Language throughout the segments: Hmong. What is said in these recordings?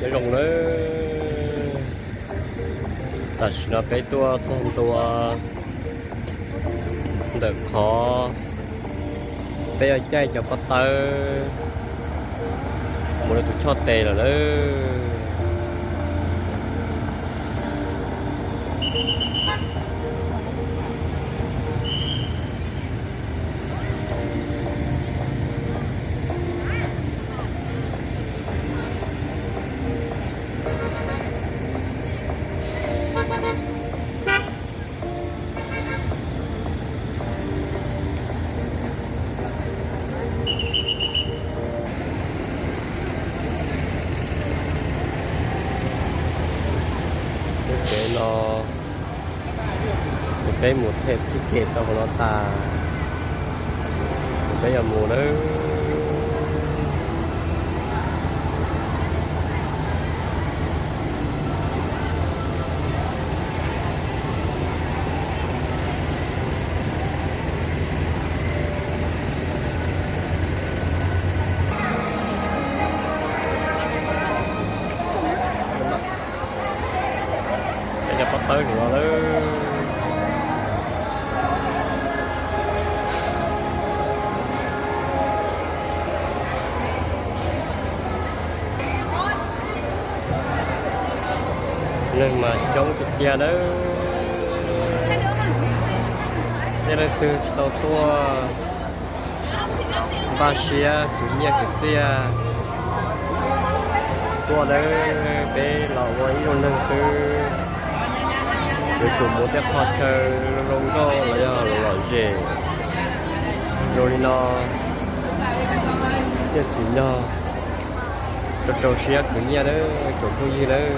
Nyob zoo nawb, tam sim no peb tuaj txog ntua ntawm qhov peb yuav caij cov pob tawb mus rau tus choj tes lawm nawb. Lub tsev no ces peb mus them txij kev tau hauv no tas, ces peb yuav mus nawb. Cov pob tawb no lawm. Neeg mas coob tiag tiag nawb. Tej leej twg tsis tau tuaj npaj siab khwv nyiaj khwv txiaj tuaj nawb, peb los ua ib zaug neeg xwb. Yuav tsum mus tej qhov chaw zoo zoo nkauj los yog lom zem zoo li no thiaj tsim nyog rau rau siab khwv nyiaj nawb tsoom phooj ywg nawb.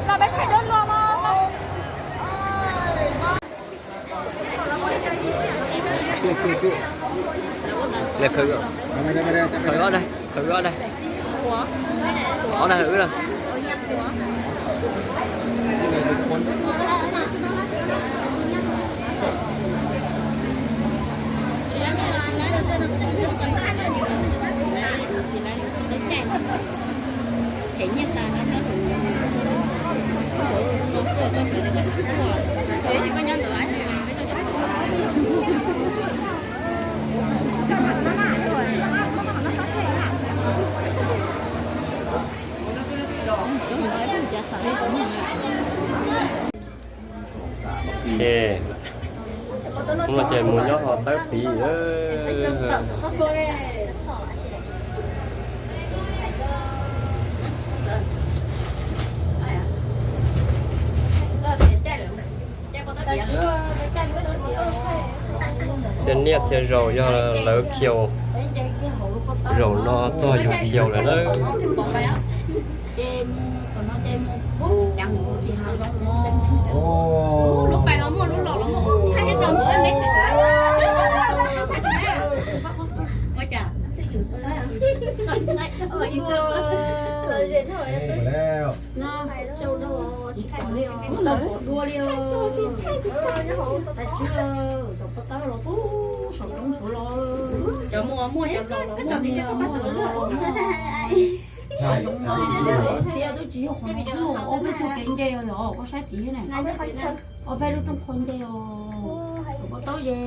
Los peb thaij duab luag mog. Khaws ob daig, khaws ob daig. Ob daig wb na. Ces mus ces mus nyob hauv tawb tiv. Txhia niaj txhia zaus yog lawv khiaus, zaum no txog yog khiaus lawm na. Cov muaj muaj cov los los muaj. Txiv twb tsis yog qhov no, ob peb tug kev nce os, koj saib tid ne. Ob peb lub rooj qhov nce os. Cov pob tawb ces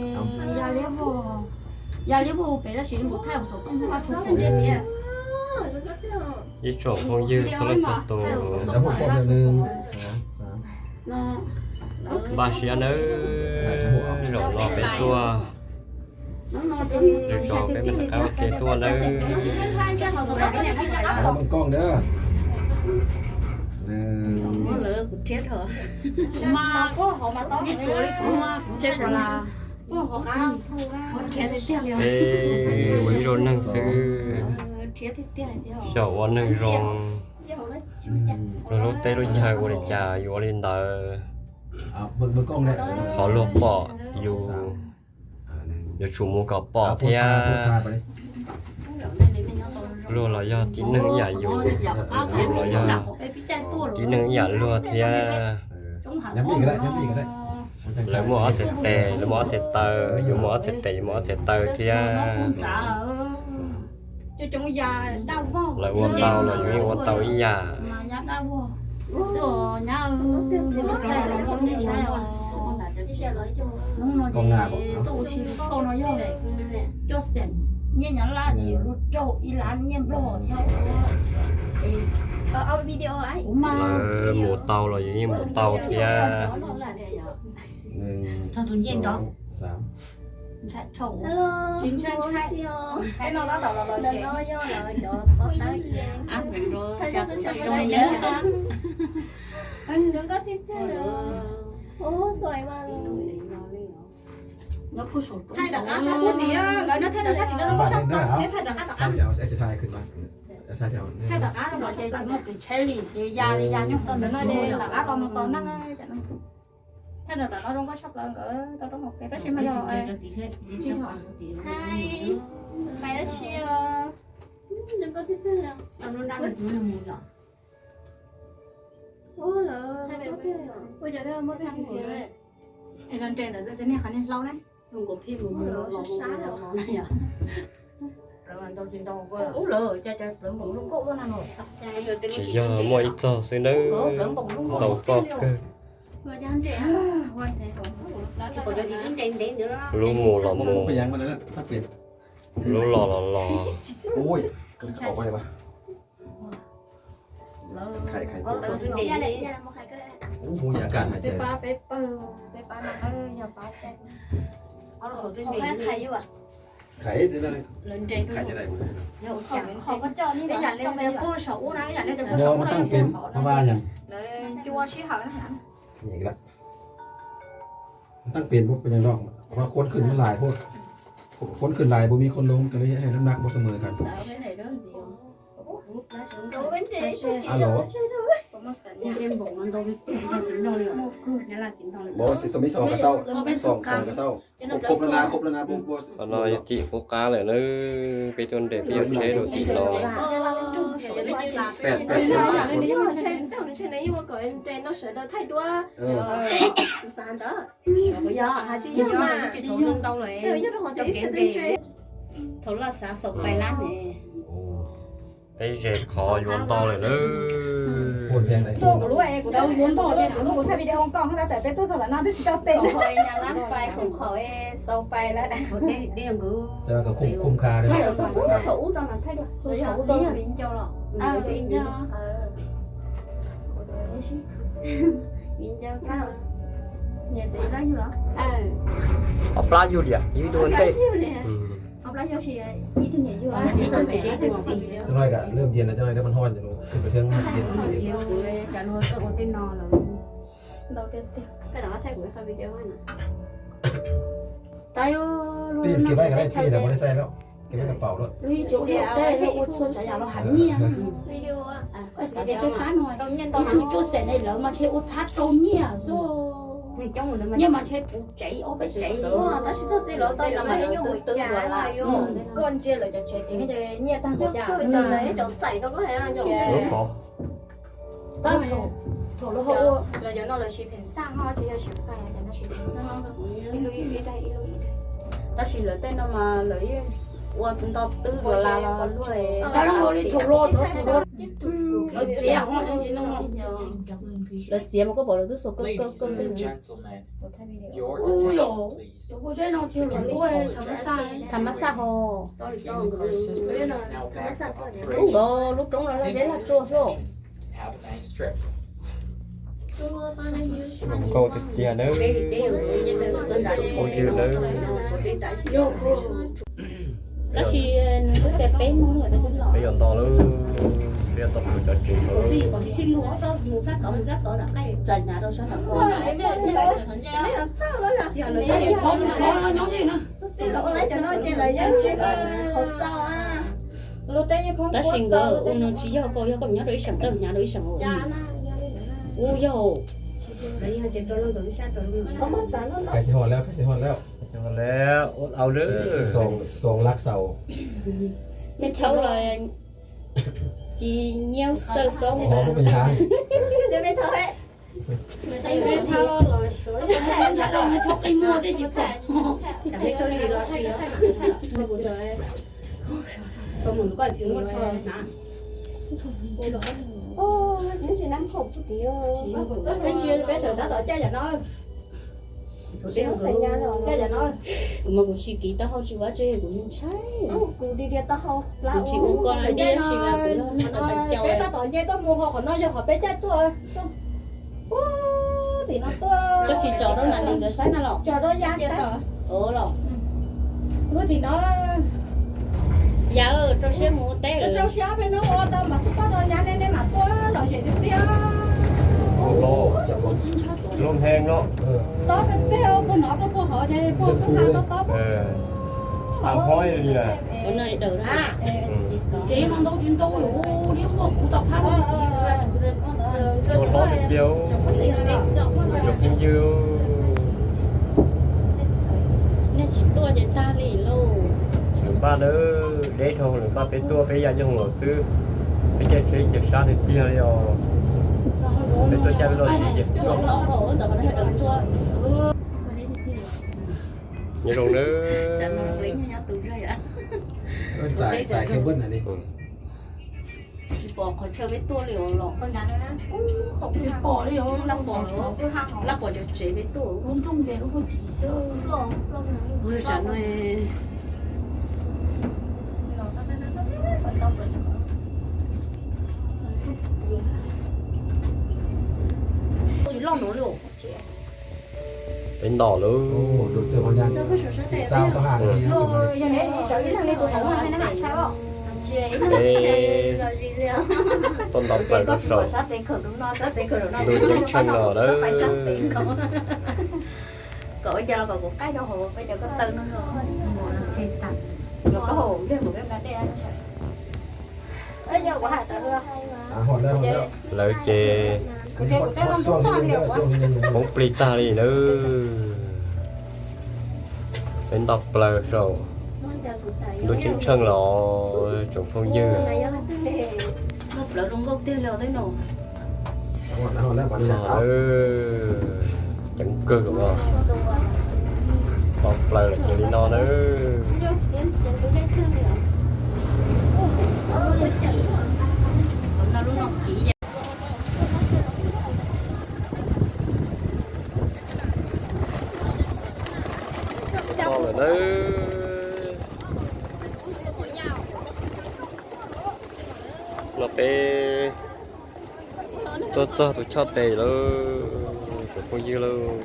ya liab vog, ya liab vog pem tab sis npaum thaij xov tooj xwb, tsis tshua pom. Ib tsoom phooj ywg txhua leej txhua tus, npaj siab nawb, zaum no peb tuaj, zaum no peb mam rov qab ua ke tuaj nawb. Peb ua ib zaug neeg xwb, xyaum ua neeg zoo, lub lub teb lub chaw ua li cas yuav ua li ntawd. Qhov luag pom yus yuav tsum mus kom pom thiab. Luag los yog tib neeg ib yam yus, yus los yog tib neeg ib yam luag thiab. Lawv muaj ob txhais tes, lawv muaj ob txhais taw, yus muaj ob txhais tes, yus muaj ob txhais taw thiab. Lawv ua tau los yus yeej ua tau ib yam. Hnub no ces tuaj ua si khau no yog coj xeem nyiaj Nyab Laj ces yuav luag raug ib lab nyiaj Nplog thiab. Kuv mas mus tau los yus yeej mus tau thiab. Ntshai thaum tsis ntshai, ntshai no tab tom los los ntawm no yog cov pov tawb, ab ntxawm nrog cov tub tsis zoo yawg. Zoo nkauj tiag tiag. Ub, xuaim mas. Nyob puag saum roob. Thaij rov qab sab puag tim, nkawd no thaij rau sab tim no, sab, thaij rov qab tom qab. Thaij tom qab los ces tsis muaj kev tshaib li ces ya li ya nyob tom ntawd no, tom qab los mus tos neeg. Thaij rau tom no zoo nkauj tshaj plaws, nkawd tau roob hauv pes tab sis mas yog tsis hais dab tsi. Los nres ntawd nej qhov niag hlau ne. Tsis yog muaj ib txog xwb nawb, ntau txoj kawg. Lub mus los mus, lub los los los. Lawv cua sib hawm na. Lawv cua sib hawm na. Nó tăng tiền,เพราะว่าคนขึ้นมันหลายโพด คนขึ้นหลาย บ่มีคนลง ก็เลยให้น้ำหนักบ่เสมอกัน Alo. Bo si so mi so ka sau, so so ka sau. Khôb khôb lawm na, khôb lawm na, bo bo. Qhov no yog tim qub qab lawm na, peb tuaj nres peb yuav tsheb rau tim no. Peb, peb, peb. Thaum laj xav xaus pais lab ne. Peb ze qhov yuav ntau lawm na. Kuv lub, kuv tau yuav ntau ces kuv lub kuv thaij video nkaus no tab sis peb tuaj txog ntawm no twb tsis tau tes. Khoom qhov pais, khoom qhov xaus pais lawm. Saum ub, saum ub tso mas thaij dua. Saum ub tso viv ncaus los? Viv ncaus. Viv ncaus, niam txiv laj yug los? Ob plab yug diam, yug ib tug ua ntej. Ob plab yug si, ib tug niam yug, ib tug niam yug, ib tug txiv. Cov no lam rimv ntsis no, cov no lam man hoj ntsis no, kuv pem thiab ntsis no. Cov no tuaj ua tej no lawm. Ntau tiag tiag. Koj rov qab thaij kuv ib qho video na. Tab sis kev vaj kev vaj pij na, muaj tej xaij lawm, kev vaj kev paum lawm. Lub ib tsis ua tej ua txhua tsav yam los hab nyiaj. Koj xav tias peb pab no, ib tug cuaj xees ne lawv mas ntshe ua txhab rau nyiaj xwb. Nyiaj mas ntshe puv tsev ob peb tsev. Tab sis txog txij lawv tau lawv twb twb luag lawm. Koj ntsia lawv cov tsev ces nyiaj tag nrho cas. Lub qhov. Tab thaum lawv ho ua, lawv cov no lawv siv pheem xaj ho tsis yog siv fais, cov no siv pheem xaj. Ib lub ib daim, ib lub ib daim. Tab sis lawv tej no mas lawv yeej ua nto twb luag lawm los luag. Tab sis li thaum luag, thaum luag lawv txiav ho, lawv txiav mas koj pom lawv twb xuas kawg kawg kawg. Ui yos, cov pob zeb no tsis yog luag lub, tham ma xaj ho. Ub, nkawd lub roob no laj zeb laj tsuag xwb. Zoo nkauj tiag tiag nawb. Phooj ywg nawb. Tab sis nws twb tias peb Hmoob lawm, peb yuav nto lawm. Cov tsev saud. Tab sis nkawd ua no tsis yog koj, yog koj nyob rau ib seem, koj hnyav rau ib seem. Ua yog. Kais xis ho lawm, kais xis ho lawm. Lawm, ua au lawm. Xoom laj xaus. Me thaub los ci nyiaub xawj xoob. Ntshai rau me thaub qi muag thiab tsis pom. Peb tsis tab tom caij yam no. Kuv mas kuv tsis kiv taub hau tsis ua tsi, kuv ntshai. Kuv tsis ua koj na, dib si mas kuv yog neeg tau tau caug. Peb tab tom nce tuaj mus ho qhov no yog qhov peb caij tuaj. Tim no tuaj. Koj tsis tsom rau nas li nkawd saib na los? Tsom rau yav saib. Los. Tim no. Yav, rau siab mus ua teb lawm. Rau siab peb hnub ua tau mas xub pab rau yav nej, nej mam tuaj lom zem tiag tiag. Lub heev no. Tob tiag tiag, puag nov rau puag hov ces puag tub ha tob tob. Ua no es dawm na. Kev no ntau tsis ntau, liab quaj kuv tau phab no. Cua hlob tiag tiag, cov phooj ywg. Nej tsis tuaj ces tag li lauj. Lwm npaj nawb, deb dhau lwm npaj peb tuaj peb ya nyob hoos los xwb. Peb caij tsheb cia sab tiag tiag li os. Peb tuaj caij peb los tsev ces nyob zoo nawb. Txais txais khe npawb na li. Tsis pom qhov chaw peb tuaj li os los. Tsis pom li os, laj pom, laj pom cov tsev peb tuaj. Lub nroog ces lub hwj chim xwb. Tsam no tsis loj nuav li os. Peb ntom lawm. Tuaj nto plaws rau saum ntuj ceeb tsheej no lawm. Lawv ces poob plig tag li nawb. Peb nto plaws saum ntuj ceeb tsheej los tsoom phooj ywg. Ceev kawg os. Nto plaws lawm ces li no nawb. Lawm nawb. Los peb tuaj txog tus choj tes lawm, tus phooj ywg lawm.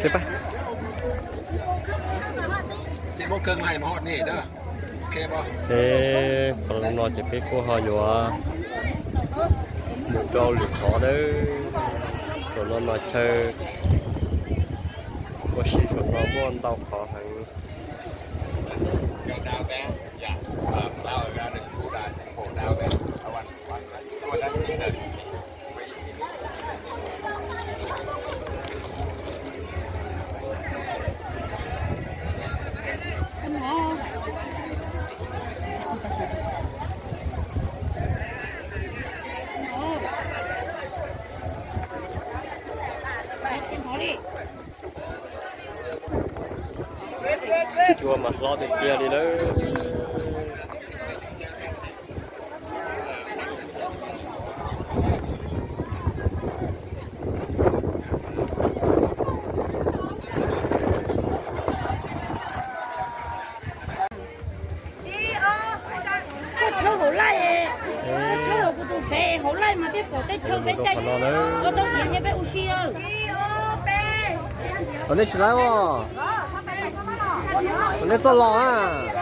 Seb pab. Ces qhov no ces peb kuj ho yuav mus rau lwm qhov dawb. Saum no mas chaw ua si saum no muaj ntau qhov heev. Cua mas hlob tiag tiag li lawm. Koj tshawb hauv laij, koj tshawb hauv kuv tus fev hauv laij mas thiaj pom tej chaw peb caij, koj tau tiav thiab peb ua si. Tom nej tsis laib os, tom nej txoj los a.